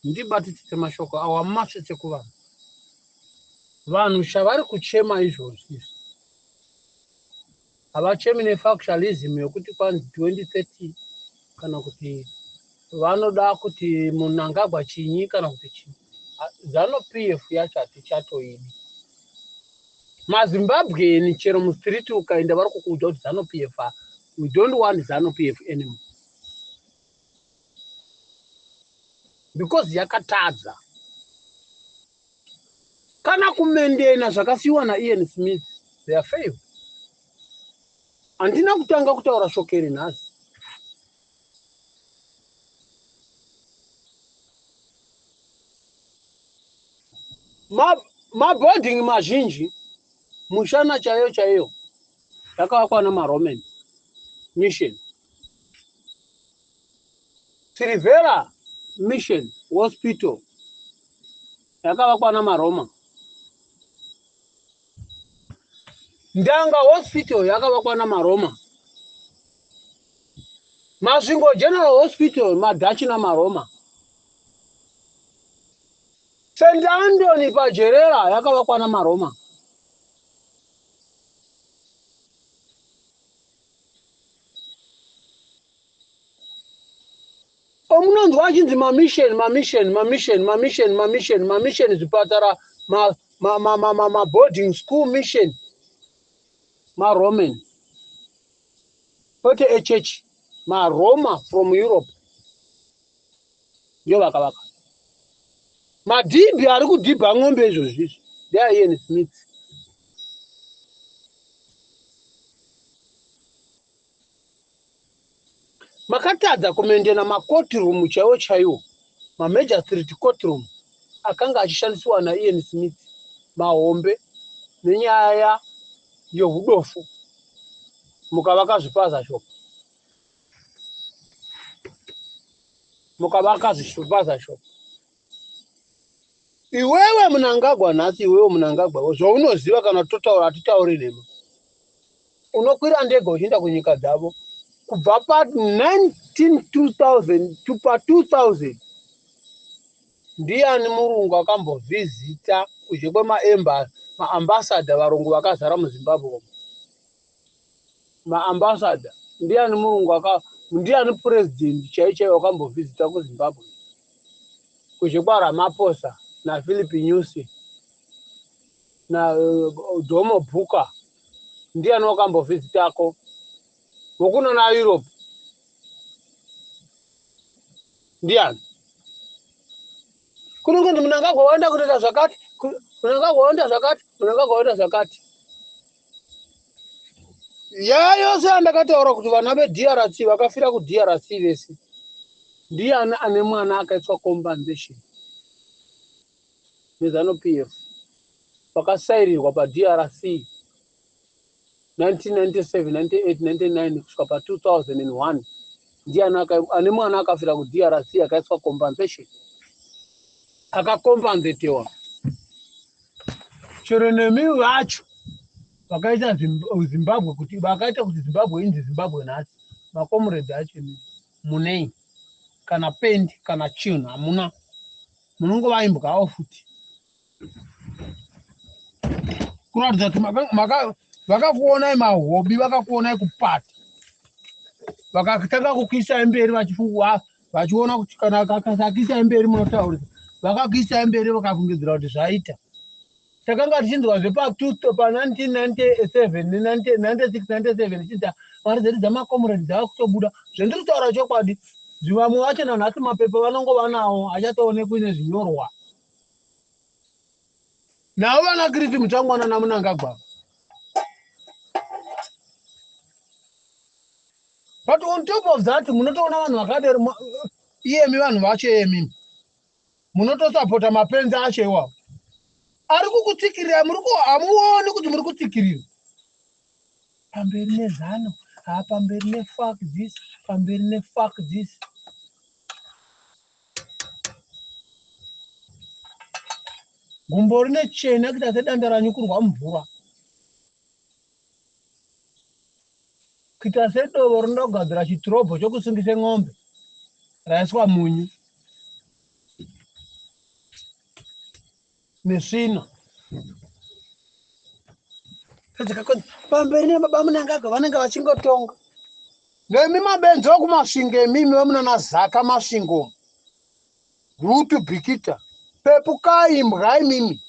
Ndibatisise mashoko awa masvitse kuvanhu. Vanhu chavari kuchema izvozvi izvi havachemi nefactualism yokuti kwanzi 2030 kana kuti vanoda kuti Mnangagwa chinyi kana kuti chinyi. Zanu PF yacho hatichatoidi. MaZimbabwean chero mustreet ukaenda vari kukuudza kuti Zanu PF we don't want Zanu PF anymore. Because yakatadza kana kumendena zvakasiyiwa naIan Smith, they are failed. Handina kutanga kutaura shoko iri nhasi. Maboarding mazhinji mushana chaiyo chaiyo yakavakwa namaRoman mission. Silveira Mission Hospital yakavakwa namaRoma. Ndanga Hospital yakavakwa namaRoma. Masvingo General Hospital maDutch namaRoma. St Anthony paJerera yakavakwa namaRoma. Omunonzwa achinzi mamission mamission mamission mamission mamission mamission zvipatara maboarding school mission maRoman kwete echurch maRoma from Europe ndiyo vakavaka madhibhi ari kudhibha n'ombe izvozvi izvi ndeaIan Smith. Makatadza kumendena macourtroom chaiwo chaiwo, mamagistrate courtroom akanga achishandisiwa naIan Smith mahombe nenyaya yehudofo mukavaka zvipaza shop. Mukavaka zvipaza shop. Iwewe Mnangagwa nhasi iwewe Mnangagwa zvaunoziva kana totaura hatitauri nhema. Unokwira ndege uchienda kunyika dzavo kubva pa 19 2000 to pa 2000 ndiyani murungu akambovhizita kuzhe kwemaambassador varungu vakazara muZimbabwe umu maambassador ndiyani murungu aka ndiyani president chaiyo chaiyo wakambovhizita kuZimbabwe kuzhe kwaRamaphosa naPhilip Nyusi na Jomo Booker ndiyani wakambovhizitako wokuno na Europe ndiyani kunenge ndi Mnangagwa waenda kutoita zvakati Mnangagwa waenda zvakati Mnangagwa waenda zvakati ya yose yandakataura kuti vana veDRC vakafira kuDRC vese ndiyani ane mwana akaiswa compensation neZanu PF vakasairirwa paDRC 1997, 98, 99 kusvika pa 2001 ndiyani ane mwana akafira kuDRC akaiswa compensation akakompanzetewa chero nemi vacho vakaita Zimbabwe kuti vakaita kuti Zimbabwe inzi Zimbabwe nhasi makomuredhi acho munei kana pendi kana chinhu hamuna munongova imbwawo futi kuratidza kuti vakakuonai mahobi vakakuonai kupata vakatanga kukuisai mberi vachifunga vachiona kuti kana akakuisai mberi munotaurisa vakakuisai mberi vakafungidzira kuti zvaita takanga tichinzwa zvepa 1997 96 97 tichinzi mari dzedu dzamakomuredi dzava kutobuda zvendiri kutaura chokwadi zvivamwe vacho nanhasi mapepa vanongova nawo achatoonekwi nezvinyorwa navo vana Kiriti Mutsvangwana naMnangagwa. But on top of that munotoona vanhu vakadero iyemi vanhu vacho iyemi munotosapota mapenzi acho iwawo ari kukutsikirira muri hamuoni kuti muri kutsikirira pamberi nezano ha pamberi nefuck this pamberi nefuck this Gumbo rine chena kuita sedanda ranyukurwa mumvura. Kuita sedovo rinoda kugadzira chitirobho chokusungisa n'ombe raiswa munyu. Nesvina. Pamberi nebaba Munangagwa vanenge vachingotonga. Nemi mabenzi okuMasvingo imimi vemunana Zaka Masvingo. Gutu Bikita. Pepukai imbwa imimi.